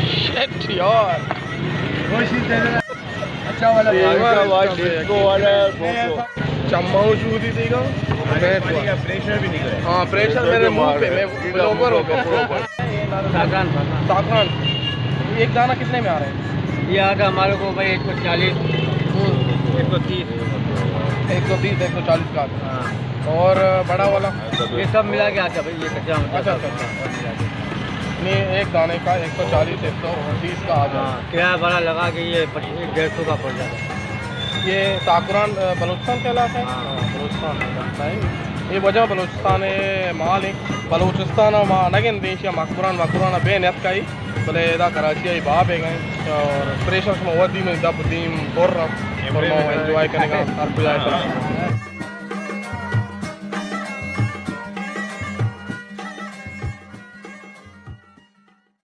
شٹ یار۔ اچھا والا، ڈسکو والا۔ چماؤ شودی دیگا۔ پریشر بھی نہیں کرے۔ ہاں، پریشر میرے منہ پہ، میں بلاگر ہو گیا۔ زعفران، زعفران۔ زعفران۔ ایک دانہ کتنے میں آ رہا ہے؟ یہ آتا ہمارے کو بھائی ایک سو چالیس، ایک سو تیس۔ ایک سو تیس، ایک سو چالیس کا آتا ہے۔ ہاں۔ اور بڑا والا؟ یہ سب ملا کے آتا ہے بھائی، یہ کچا مٹھا اچھا، سب۔ اچھا، اچھا۔ یہ ایک دانے کا ایک سو چالیس، ایک سو تیس کا آ جاتا ہے۔ ہاں، کرایہ بڑا لگا کے یہ پچ-، ڈیڑھ سو کا پڑ جاتا ہے۔ یہ زعفران، آ، بلوچستان کا علاقہ ہے؟ ہاں۔ ہاں، بلوچستان کا علاقہ ہے۔ یہ وجہ بلوچستان ہے، مال ہے۔ بلوچستان ما نگن دیش یا مکران، مکران بے نیت کا ہی۔ بلے ادا کراچی آئی باب ہے گئے اور پریشر شما ودی من دپ دیم بر رہا اور ما انجوائے کرنے کا ہر کوئی آئے سر۔